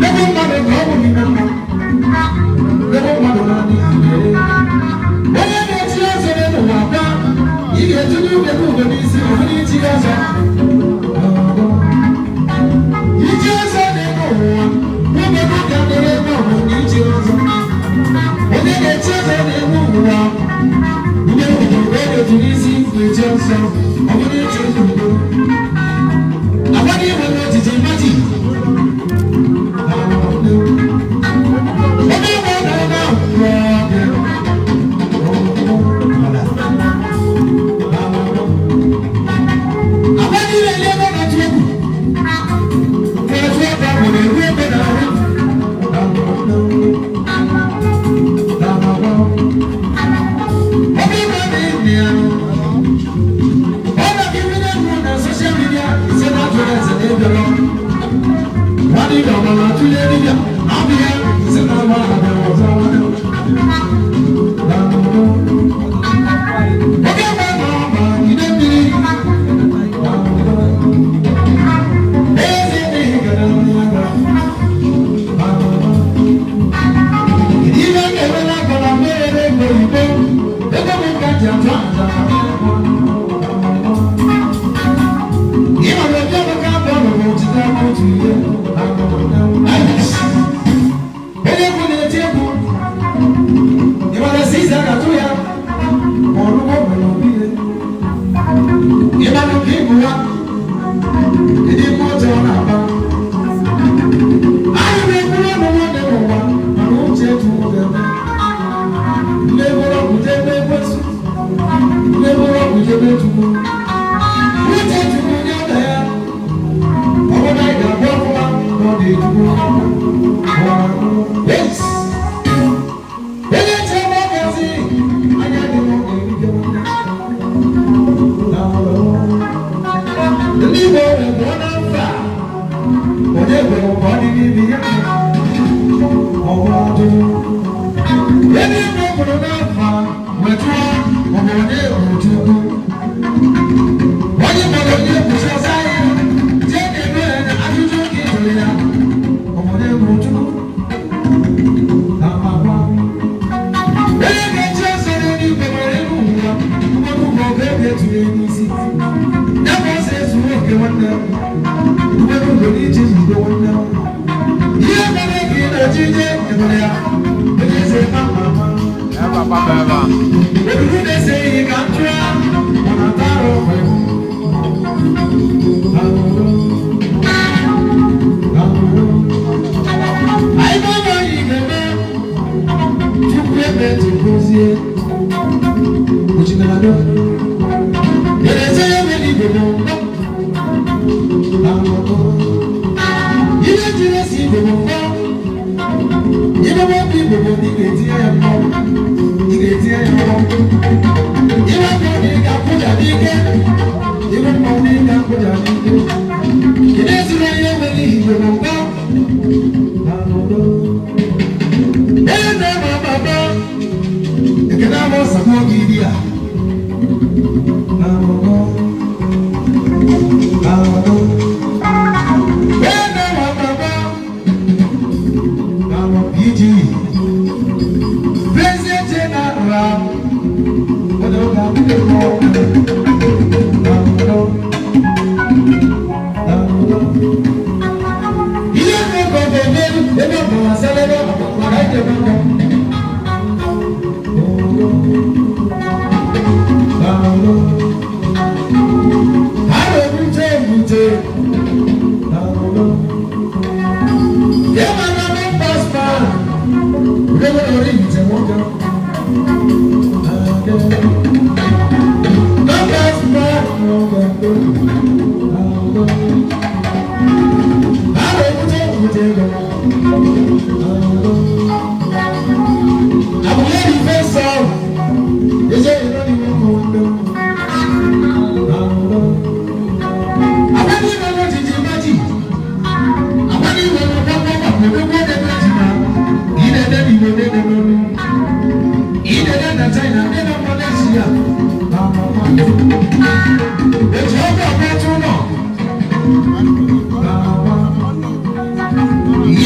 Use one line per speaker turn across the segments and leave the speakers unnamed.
Ebe mmadụ ka ọ bụ n'ime mma. Ebe mmadụ na-adị ire. Onye na-echi ọzọ n'elu ụwa kwa, ị ga-etinye ube gị ube n'isi, ọ bụrụ ichi ọzọ. Ichi ọzọ n'elu ụwa, ube gị ga dịrị ebe ọ bụ na ichi ọzọ. Onye na-echi ọzọ n'elu ụwa, ube gị ube ga-etu n'isi na-echi ọzọ, ọ bụrụ ichi ọzọ udo. Agbaghị inwe ojiji mmaji. Onye nwe na na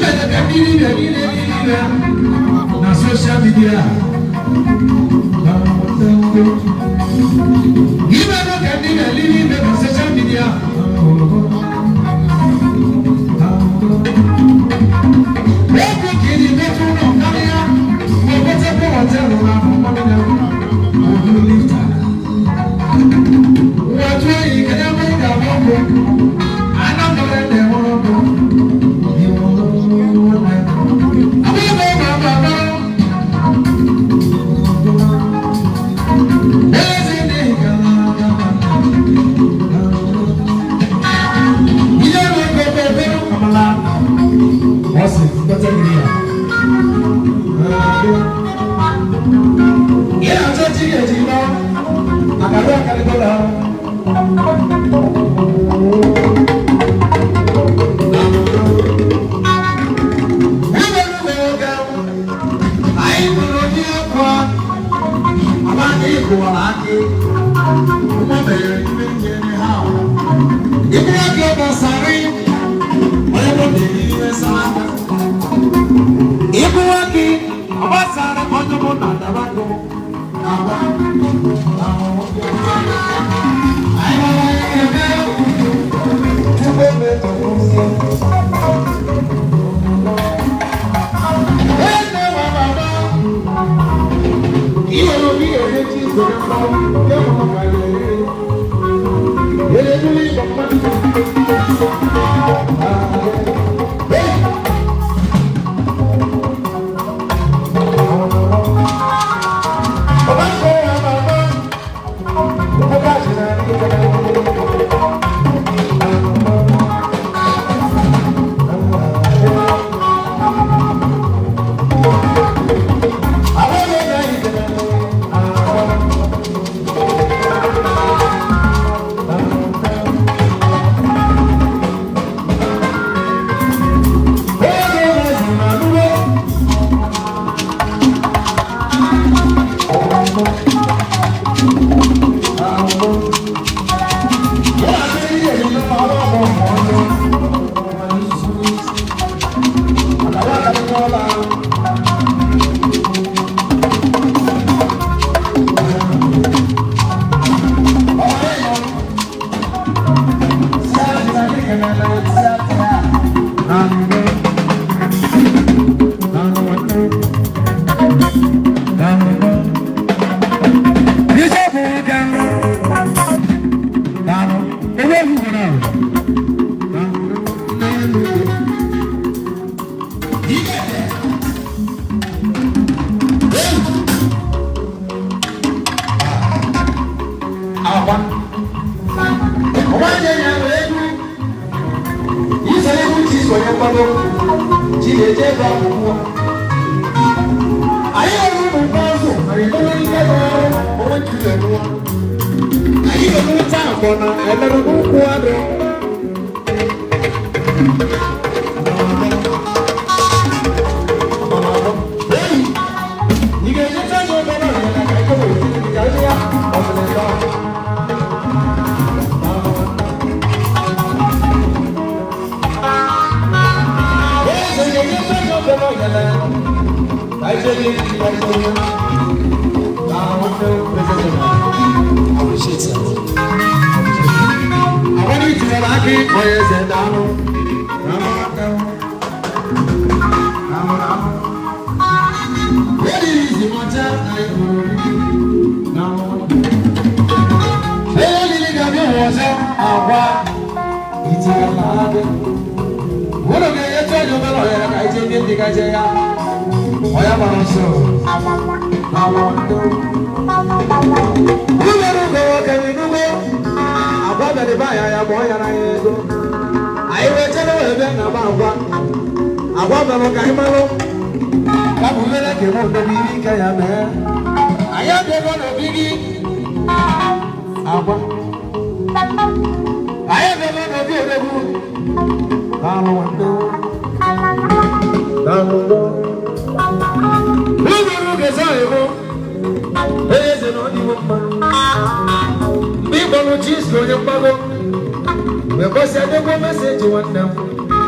Imere ka ndị dibịa niile niile na social media. Imere ka ndị dibịa niile na social media. Okwu ka ị na-emetụ ụlọ karịa ma o họteelụ na mmanụ ya oburu lifta. Wàtú oyi kẹ́kẹ́ mú ìdààmú ọkọ̀ Anambra na-enwere ọkụ.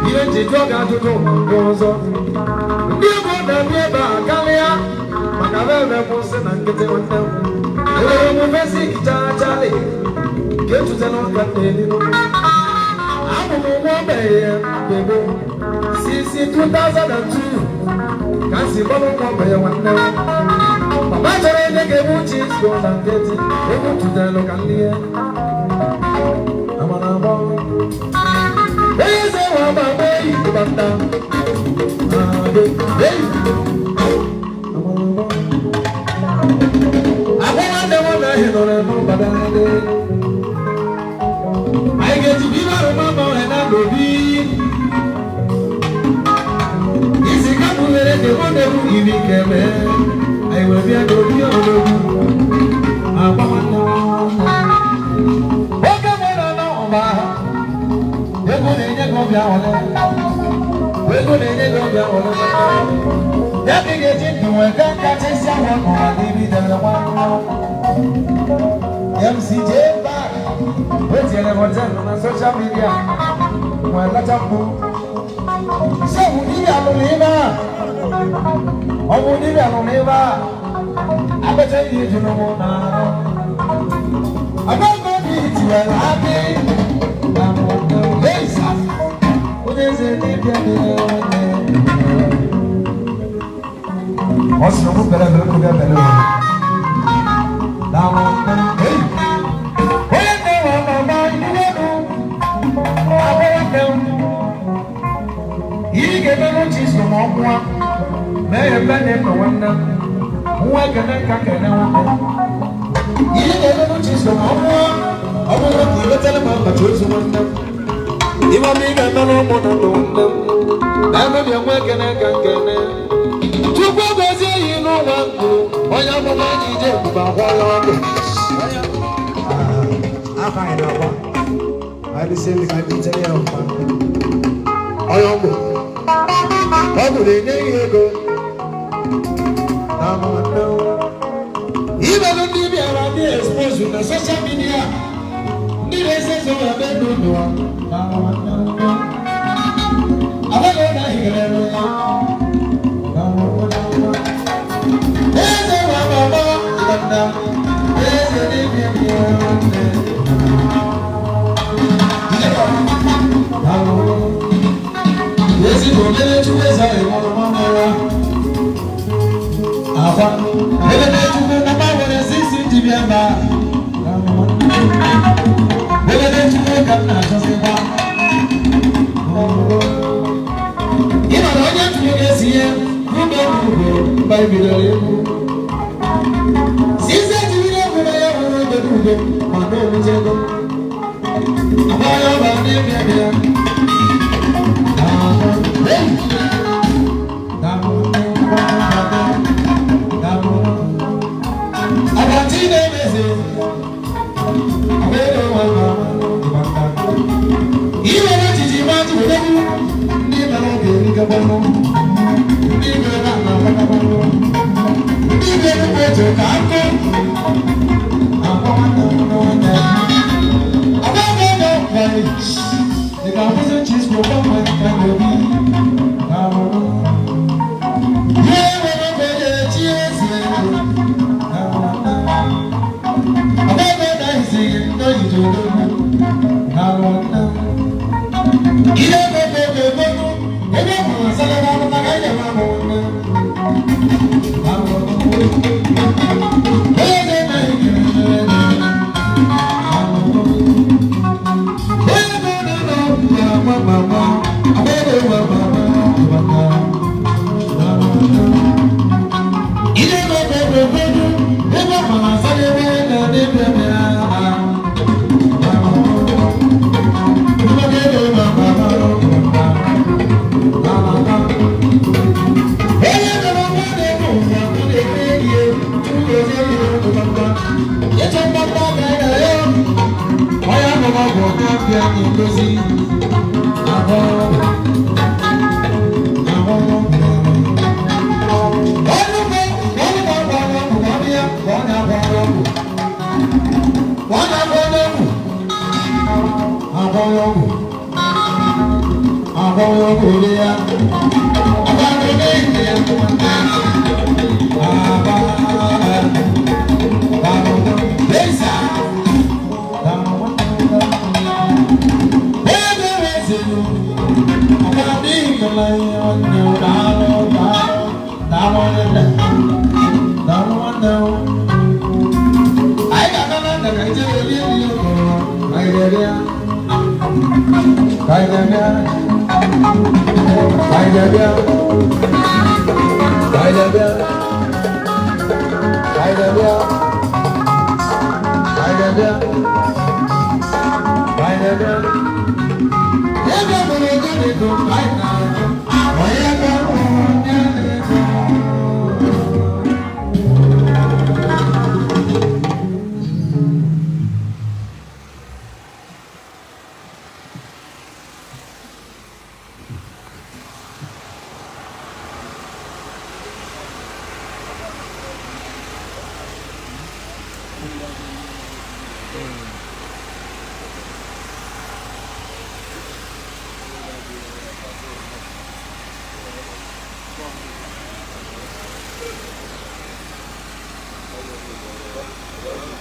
Ihe njijụ ọ ga-ajụjụ bụ ọzọ. Ndị ego na-abịa ebe a karịa maka ebe kwụsị na nkịtị nwanne m. Enwere m basic chachali nke etutela ụka n'elu. Abụ m nwa ogbenye mgbe gboo. Since 2002 ka m si gbalụ nwa ogbenye nwanne m. Papa chọrọ onye ga-egbu chisko na nkịtị egwu tụtelụ ka nlie. Amara agba. Onye eze nwa agba agba eyi ịgbanta. Eyi. Amara agba. Agwa nwanne m na ahị nọrọ n'ụbada. Anyị ga-eji bibe arụmama ọhịa na n'obi. Isi ka kpughere ka ebe na-egbu iri keme. Anyị wee bịa n'obi odogwu. Agwa nwanne m. Oge mụ nọ n'ọba. Ego na-enye gị obi aṅụrị. Ego na-enye gị obi aṅụrị. Ya ka ị ga-eji ndụ nwee ka kachasị ahụ n'ụwa n'ebe idere nwa. MCJ back. O tinyere hotel na social media. Nwee lacha mkpu. Ṣé òun dibịa lụrụ ebe a? Ọ bụ dibịa lụrụ ebe a? Abacha ihe juru m n'ahụ. Agbagbo obi tiwara akị. Na mụ Eisa. Onye eze dibịa dị nwanne. Ọ sịrị mụ bere bere kụbịa bere o. Daalụ. Hey! Onye nne nwe mama inuwenu. Abụ nwanne m. Ihe ga-emerụ Chisom ma ọ mụọ. Mee ya mbe na nwanne m. Nwa ekene nka kene nwanne. Ihe ga-emerụ Chisom ma ọ mụọ. Ọ bụrụ ka i wetara m akpati ozu nwanne m. Ibe ọma ị ga-emerụ ụmụ na ndụ nwanne m. Na-emebi nwa ekene nka nkene. Chukwu gozie yi n'ụwa ndụ. Onye amụma anyị ije ebube akwala ọgụ.
Afọ anyị na-agba anyị bụ sị ka anyị butere ya mkpa.
Onye ọgwụ. Ọgwụ na-enye ihe ego. Na nwanne m. Ibelu ndị bịara dị expose na social media. Ndị na-ese so ya be n'ụlọ ha. Na nwanne m. Abaghị na higere ya. Na nwanne m. Eze nwa mama ịgbanda. Eze dibịa bịa nwanne. Ezigbo obere chukwu eze ahụ nwụrụ mama ya. Akwa ebe na-echukwu na gbanwere sisi dibịa mba. Ebe na-echukwu ka m na-achọzikwa. Ị mara onye chukwu ga-esi ihe n'ụgbọ ugbo mgbe anyị bidoro egwu. Sisi ejiri egwu na ya nwụrụ ebe ugbo ma na owutego. Akwa ya ọba na-ebịa bịa. Hey! bịa. Anyị bịa. Anyị bịa. Anyị bịa. Anyị bịa. Anyị bịa. Ebe mụrụ ego na-ego, anyị na-agụ. Onye ga-ahụ onye na-ego.